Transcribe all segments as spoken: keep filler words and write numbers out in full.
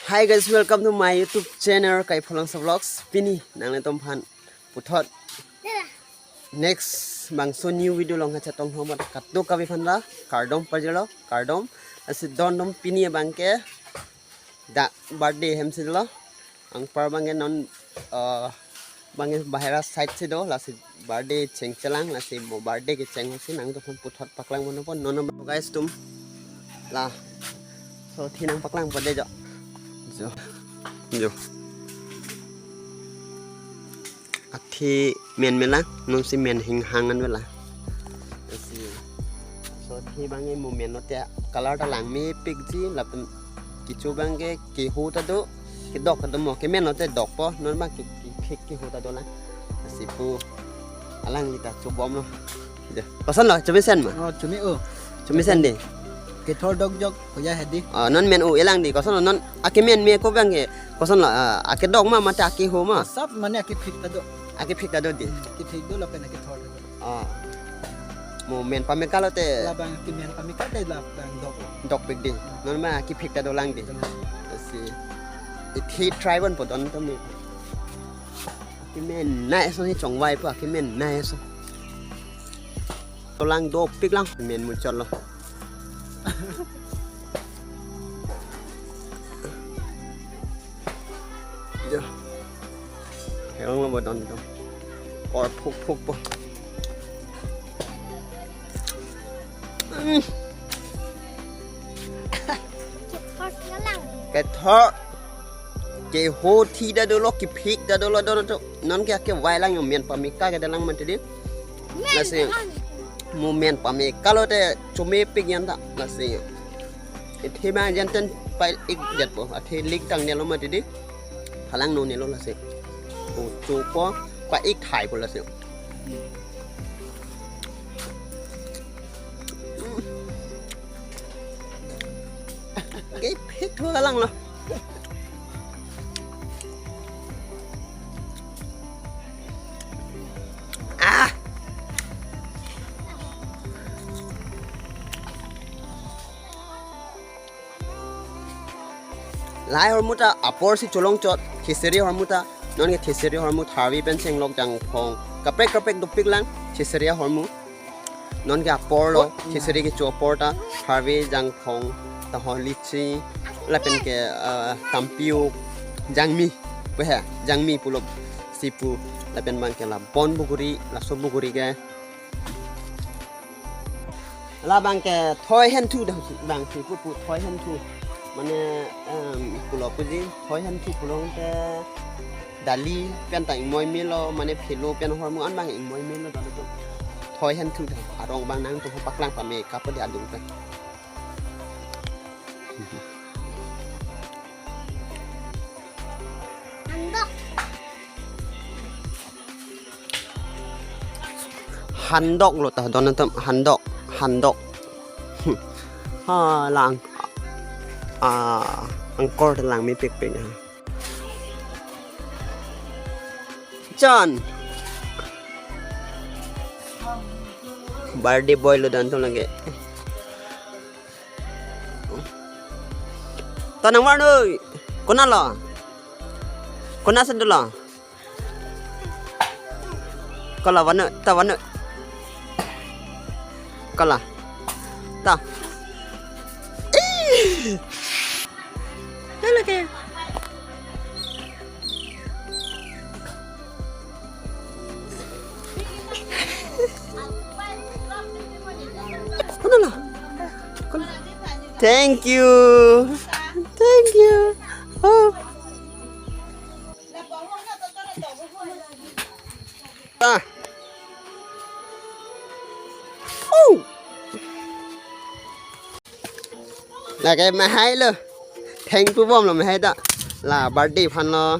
Hi guys, welcome to my YouTube channel Kaipholongso Vlogs. Pini nanglitum aphan puthot next bangso new video along kachetong thom amat kadokave aphan la kardom pajirlo, kardom. Lasi don atum, pini abangke dak birthday hem si lo. Anpar abangke non, eh, abangke bahera side si do, lasi birthday chengchelang, lasi mo birthday kecheng si nangtum aphan puthot paklang ponpo non. Guys atum, la so thi nangpaklang ponpo dei jo. Jo. Jo. Athe men melang, non si men hinghang an vela. Lasi so athe abangke mo men lote color ta langmepikji, lapen kecho abangke keho ta do, kedok ta do mo, kemen lote dokpo, non abang ke, ke, ke, keho ta dolang. Lasi pu alangli ta chobomlo. Jo. Kosonlo, chomesen ma? Oh, chome-o. Chomesen dei. Kethor dokjok, koya hedi. Oh, non men-o-elang dei, kosonlo non, akemen me ako abangke, kosonlo, ah, akedok ma, mate akeho ma? Sab mane akephik ta do. Akephik ta do dei. Hmm, akephik do lapen akethor ta do. Ah. Mo men pameka lote. Labang akemen pameka te labang dok. Dokpik dei. Non ma akephik ta dolang dei. Dolang. Lasi. Athe try ponpo don atum. Akemen nai ason si chongvaipo, akemen nai ason. Tolang dopik lang, men muchotlo. Jo. Helong lo bo don atum. Kor phukphukpo. Hmm. Kethor. Keho thi ta dolo, kephik ta dolo don atum. Non ke akevai lang, jo men pameka kedo lang mati dei. Lasi mo men pameka lote chomepik an ta. Lasi athe abang jan ten pai-ik detpo. Athe lik tang nelo mati dei. Phalang no nelo lasi. O chopo, pai-ik thaipo lasi. Kephik thu alang lo. Ah. Lahai ahormu ta apor si cholongchot, Khesari ahormu ta, non ke Khesari ahormu tharve pen chenglok jangphong kaprek kaprek dopik lang, Khesari ahormu. Non ke apor lo, oh, Khesari kecho apor ta, tharve, jangphong, tahor, litchi, lapen ke, ah, tampiuk, jangmi, pu he, jangmi pulo si pu, lapen abangke la bon buguri, laso buguri ke. Labangke thoi henthu dah, bang si pu pu thoi henthu. Mane, em, pulo puji, thoi henthu pulo ke dali pen ta ingmoi melo, mane phelo pen ahormu an abang ingmoi melo dah tu. Thoi henthu dah, arong abang nangtum paklang pameka pu dei adung pen. Handok. Handok lo ta don atum, handok, handok. Ha lang. Ah, angkor ta langmepikpik ha. Chan. Birthday boy lo don atum lake. Ta nangvang noi. Konat lo? Konat si dolo? Kola vang noi, ta vang noi. Kola. Ta. Ih. Lalo ke. Konat lo? Konat. Thank you. Thank you. Oh. Ah. Oh. Lake mehai lo. Thengpubomlo mehai ta. La birthday aphan lo.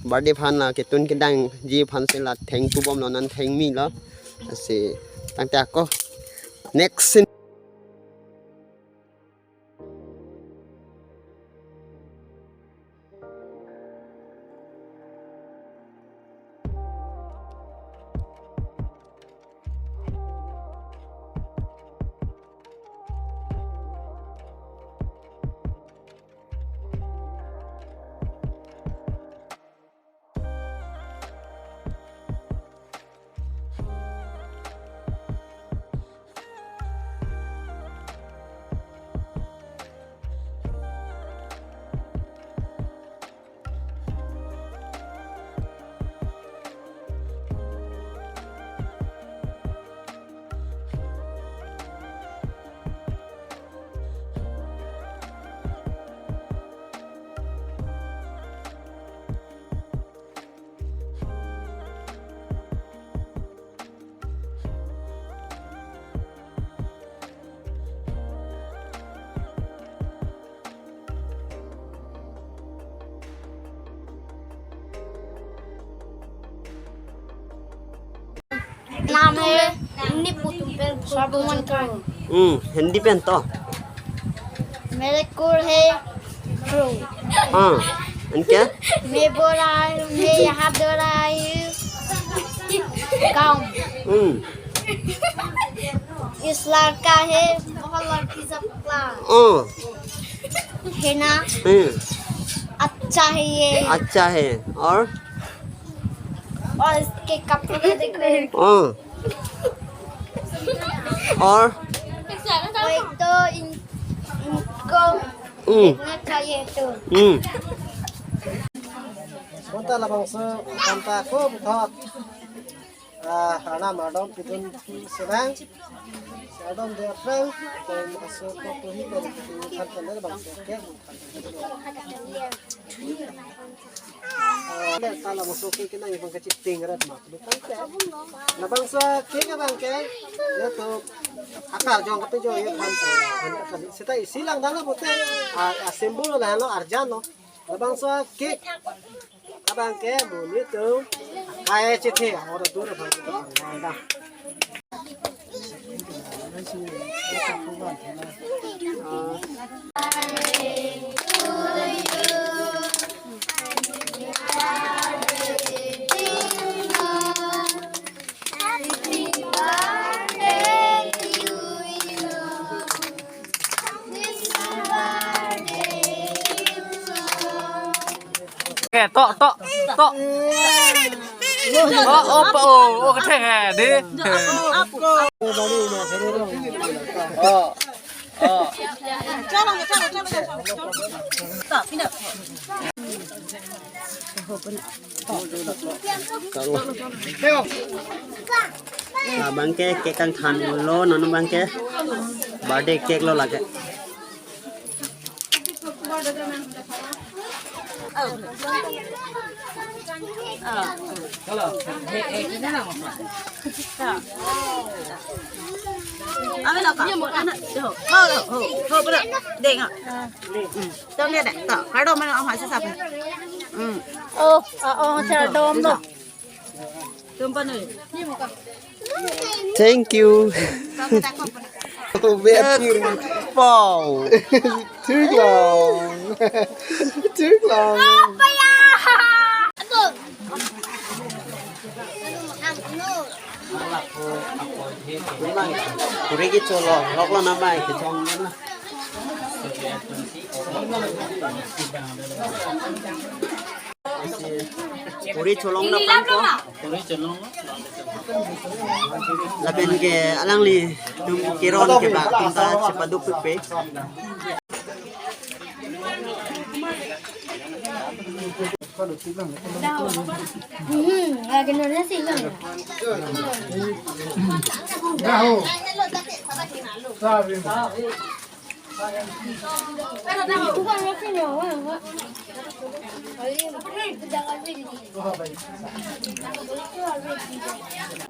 Birthday aphan la ketun kedangji aphan si la thengpubomlo, non thengmelo. Lasi tangte ako next scene. नाम है निपुतुम पेन। हम्म, Hindi pen to. मेरे कुल है ब्रो। हाँ, इनके? मैं बोल रहा हूँ, मैं यहाँ बोल रहा हूँ। काम। हम्म। इस लड़का है, बहुत लड़की सब का। हाँ। है ना? हम्म। अच्छा है ये। अच्छा है। और? और इसके कपड़े देखो। हाँ। और? वही तो इन, इनको हम्म। देखना चाहिए तो। हम्म। Bonta labangso bonta ko buthot. Ah, Arnam ardom pidun senang. Si ardom de aphrang, tum aso ko tuhi ko tuhi kan kan labangso ke. Ah, le ta labangso ke kena ibang kachipting rat ma. Labangso ke ke bang ke. Ya to akar jong kati jong ya kan. Seta isi lang dana bote. Ah, ah, symbol lahelo arjan lo. Labangso cake abang ke monit atum kai chethe, or dur abang ke. Oke, tok, tok, tok. Oh, oh, oh, oh, ketheng, eh, di. Oh, oh. Labang ke cake kangthanlo, non abang ke birthday cake lo lake. Ave lo ka? Ho, ho, ho, ho, bro. Deng, ah. Hmm. Tong dia deh. To, kardom mana om hasi sap. Hmm. Oh, ah, oh, kardom lo. Tum panu. Thank you. Wow. Too long. Too long. Kuri kecholong, lok lo namai kechong na. Kuri cholong na pangko. Lapen ke alangli tum keron ke ba tum ta chepaduk pekpe. Hmm, lagi nona sih kan.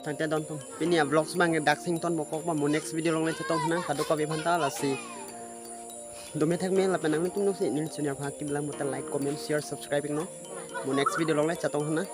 Tangte don pini a vlogs abang dak sing ton bokok ba mo next video along le chetong nang kadokave aphanta lasi. Dome thek me lapen nangtum nung si nil junior bhag kim lang motel like, comment, share, subscribe iknon. Mo next video along le chetong nang.